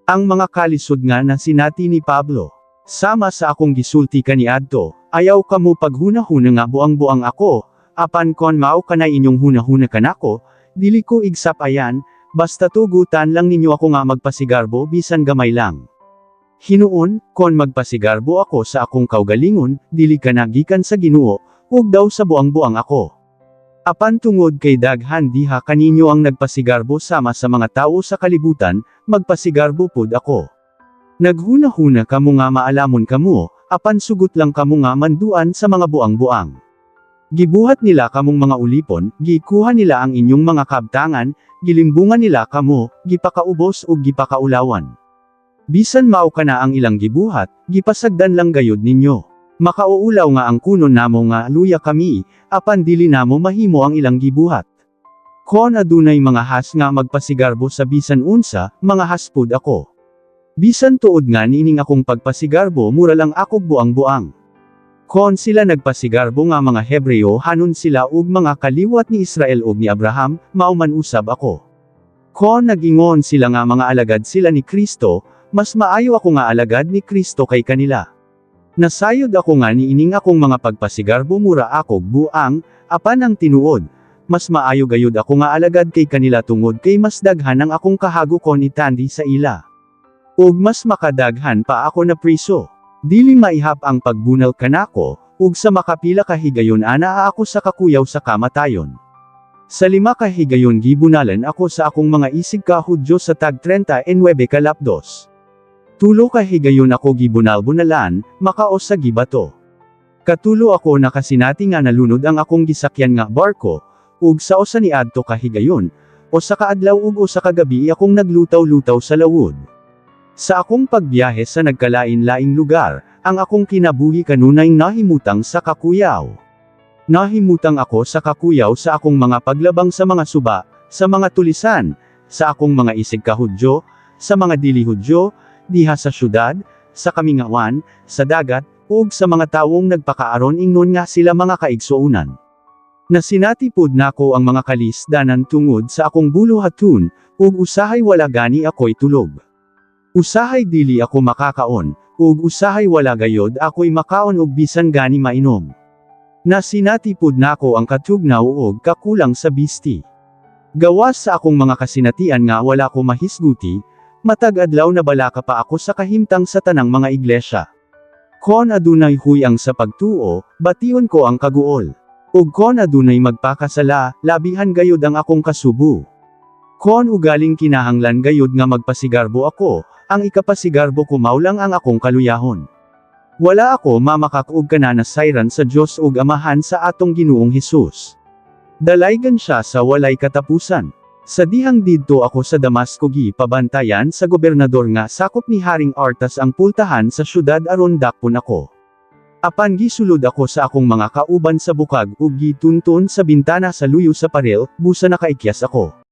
Ang mga kalisod nga nasinati ni Pablo. Sama sa akong gisulti kaniadto, ayaw kamo paghunahuna nga buang-buang ako, apan kon mao kanay inyong hunahuna kanako, dili ko igsap-ayan, basta tugutan lang ninyo ako nga magpasigarbo bisan gamay lang. Hinuon, kon magpasigarbo ako sa akong kaugalingon, dili kana gikan sa Ginoo, ug daw sa buang-buang ako. Apan tungod kay daghan diha kaninyo ang nagpasigarbo sama sa mga tawo sa kalibutan, magpasigarbo pud ako. Naghuna-huna kamo nga maalamon kamo, apan sugot lang kamo nga manduan sa mga buang-buang. Gibuhat nila kamong mga ulipon, gikuha nila ang inyong mga kabtangan, gilimbungan nila kamo, gipakaubos ug gipakaulawan. Bisan mao kana ang ilang gibuhat, gipasagdan lang gayud ninyo. Makauulaw nga ang kuno namo nga luya kami, apan dili namo mahimo ang ilang gibuhat. Kon adunay mangahas nga magpasigarbo sa bisan unsa, mangahas pud ako. Bisan tuod nga niining akong pagpasigarbo mura lang akog buang-buang. Kon sila nagpasigarbo nga mga Hebreo hanon sila ug mga kaliwat ni Israel ug ni Abraham, mao man usab ako. Kon nagingon sila nga mga alagad sila ni Kristo, mas maayo ako nga alagad ni Kristo kay kanila. Nasayod ako nga niining akong mga pagpasigarbo mura akog buang, apan ang tinuod, mas maayo gayud ako nga alagad kay kanila tungod kay mas daghan ang akong kahago kon itandi sa ila. Ug mas makadaghan pa ako na priso. Dili maihap ang pagbunal kanako, ug sa makapila ka higayon anaa ako sa kakuyaw sa kamatayon. Sa 5 ka higayon gibunalan ako sa akong mga isig ka Hudyo sa tag 39 ka lapdos. 3 ka higayon ako gibunal-bunalan, makaos sa gibato. Katulo ako nakasinati nga nalunod ang akong gisakyan nga barko, ug sa usa niadto ka higayon, 1 ka adlaw ug 1 ka gabi akong naglutaw-lutaw sa lawod. Sa akong pagbiyahe sa nagkalain-laing lugar, ang akong kinabuhi kanunay nahimutang sa kakuyaw. Nahimutang ako sa kakuyaw sa akong mga paglabang sa mga suba, sa mga tulisan, sa akong mga isig ka Hudyo, sa mga dili Hudyo, diha sa syudad, sa kamingawan, sa dagat, ug sa mga tawong nagpakaaron ingnon nga sila mga kaigsuonan. Nasinati pud nako ang mga kalisdanan tungod sa akong buluhaton, ug usahay wala gani ako'y tulog. Usahay dili ako makakaon, ug usahay wala gayod ako'y makaon og bisan gani mainom. Nasinati pud nako ang katugnaw ug kakulang sa bisti. Gawas sa akong mga kasinatian nga wala ko mahisguti, matag adlaw nabalaka pa ako sa kahimtang sa tanang mga iglesia. Kon adunay huyang sa pagtuo, bation ko ang kaguol. Ug kon adunay magpakasala, labihan gayud ang akong kasubo. Kon ugaling kinahanglan gayud nga magpasigarbo ako, ang ikapasigarbo ko mao lang ang akong kaluyahon. Wala ako mamakak og kananasayran sa Dios ug Amahan sa atong Ginoong Hesus. Dalaygan siya sa walay katapusan. Sa dihang didto ako sa Damasco gipabantayan sa gobernador nga sakop ni Haring Artas ang pultahan sa syudad aron dakpon ako. Apan gisulod ako sa akong mga kauban sa bukag ug gitunton sa bintana sa luyo sa paril, busa nakaikyas ako.